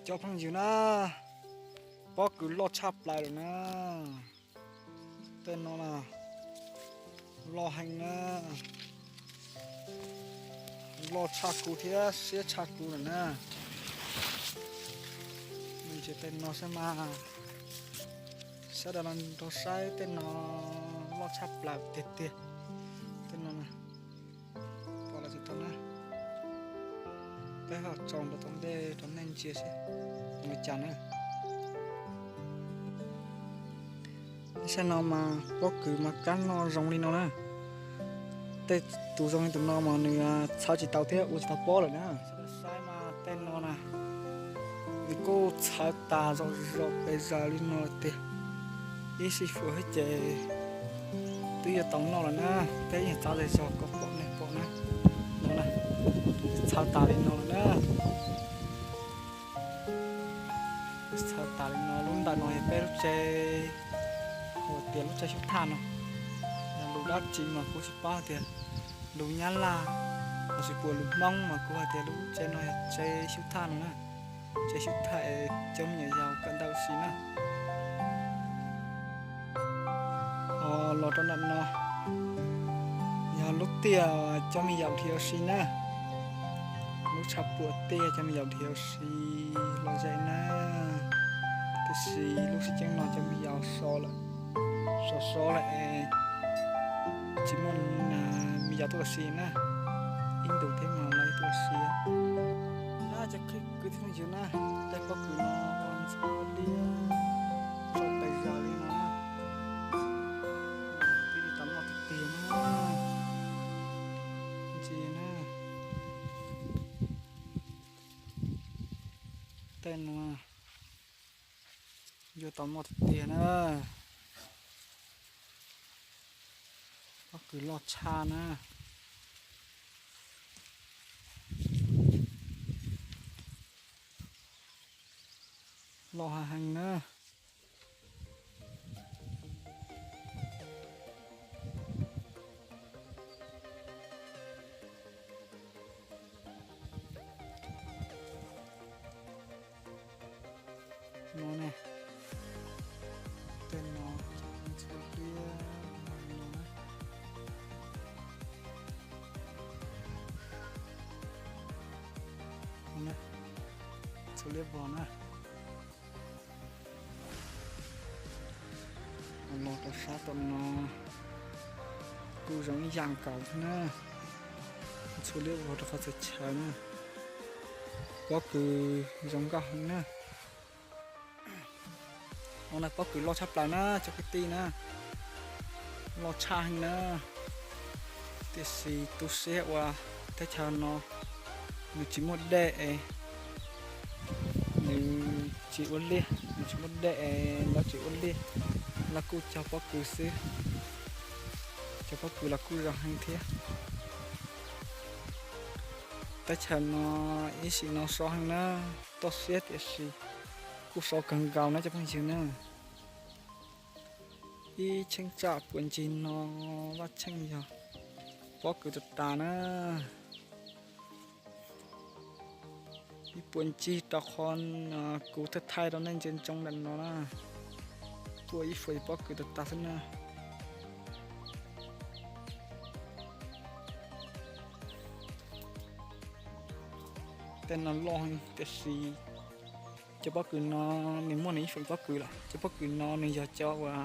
Cov phooj ywg na, pob kws loj tshaj plaws lawm na. Tej no na, loj heev na, loj tshaj kuv thiab siab tshaj kuv lawm na. Ntsia tej no saib mas, sawv daws los nrog saib tej no, loj tshaj plaws tiag tiag. Tej no na, pom los tsis tau na, peb ho tso nram tom ntej rau nej ntsia seb zoo li cas na. Saib no mas pob kws mas kab noj zoo li no na. Tej tus zoo li tus no mas nws txhawv tsis tau thiab ua tsis tau pob lawm na. Saib mas tej no na, nws kuj txhawv tas zom zaws pes zaws li no tiag. Ib sij huam ces twb yuav tau noj lawm na. Peb yeej txav zej zog kom pom nej pom na. No na, txhawv tas li no lawm na. Txhawv tas li no, lub ntawm no yog peb lub tsev, hu tias lub tsev xyub thaj no. Yog lus dab tsi mas kuv tsis paub tias lus Nyab Laj lossis puas lus Hmoob mas kuv hais tias lub tsev no yog tsev xyub thaj no na. Tsev xyub thaj es cov me nyuam yaus kawm ntawv ua si na. Ho los rau ntawm no yog lub tiaj cov me yaus dhia ua si na. Lub tshav puam tiaj cov me yaus dhia ua si los ze na. Tiam sis lub sij hawm no cov me yaus so lawm, so so lawm es tsis muaj me yaus tuaj ua si na. Ib ntus thiab mas lawv tuaj ua si. Na cov kwv tij phooj ywg na, tej pob kws no ntxhua liab tso pes zaws li no na. Twb yuav tau noj tiag tiag na. Ntsia na, tej no yuav tau noj tiag tiag na. Pob kws loj tshaj na, loj heev na. No ne, tej no ntxhua liab no na. Ntxhua liab vog na. Los rau sab tom no kuj zoo ib yam nkaus thiab na. Ntxhua liab vog rau qhov txhia chaw na. Pob kws zoo nkauj heev na. No na pob kws loj tshaj plaws na cov kwv tij na. Loj tshaj heev na. Tiam sis tu siab uas teb chaws no nws tsis muaj dej es nws tsis ua liaj, nws tsis muaj dej es lawv tsis ua liaj. Lawv kuj cog pob kws xwb. Cov pob kws los kuj zoo heev thiab. Teb chaws no ib sim no so heev na, toj siab tiam sis kuj so kawg nkaus na cov phooj ywg na. Ib cheeb tsam puas ncig no, vaj tsheej yog pob kws tas tas na. Ib puas ncig rau qhov kuv thaij thaij rau nej ntsia ntsoov ntawm no na. Puas ib puas pob kws tas tas xwb na. Tej no loj tiam sis cov pob kws no nws muaj nws ib feem pob kws lawm. Cov pob kws no nws yog cov uas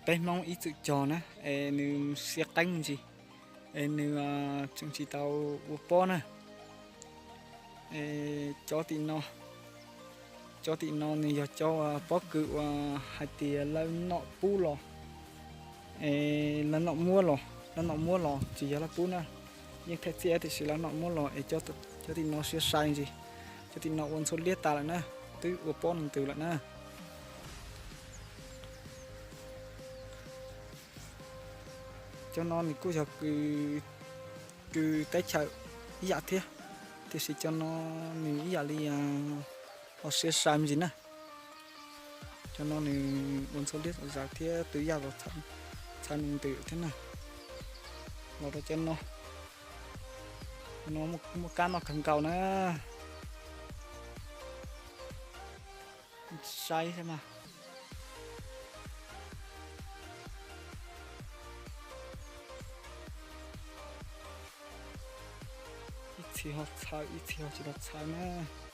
peb Hmoob ib txwm cog na, es nws siab qeeb me ntsis, es nws tseem tsis tau ua pob na. Es cov tim no, cov tim no nws yog cov pob kws uas hais tias lawv nom pub los, es lawv nom muab los, lawv nom muab los tsis yog lawv pub na. Yeej them txiaj tiam sis lawv nom muab los es cov tim no siab sai ntsis. Cov tim no ua ntxhua liab tas lawm na, twb ua pob ntws lawm na. Cov no nws kuj yog kws teb chaws ib yam thiab, tiam sis cov no nws ib yam li ho siab sai me ntsis na. Cov no nws ua ntxhua liab zom zaws thiab twb yaj los txhawv nws ntws thiab na. Los rau cov no, no muaj kab noj kawg nkaus na. Saib thiab mas. Ib txhis ho txhawv, ib txhis ho tsis tau txhawv na.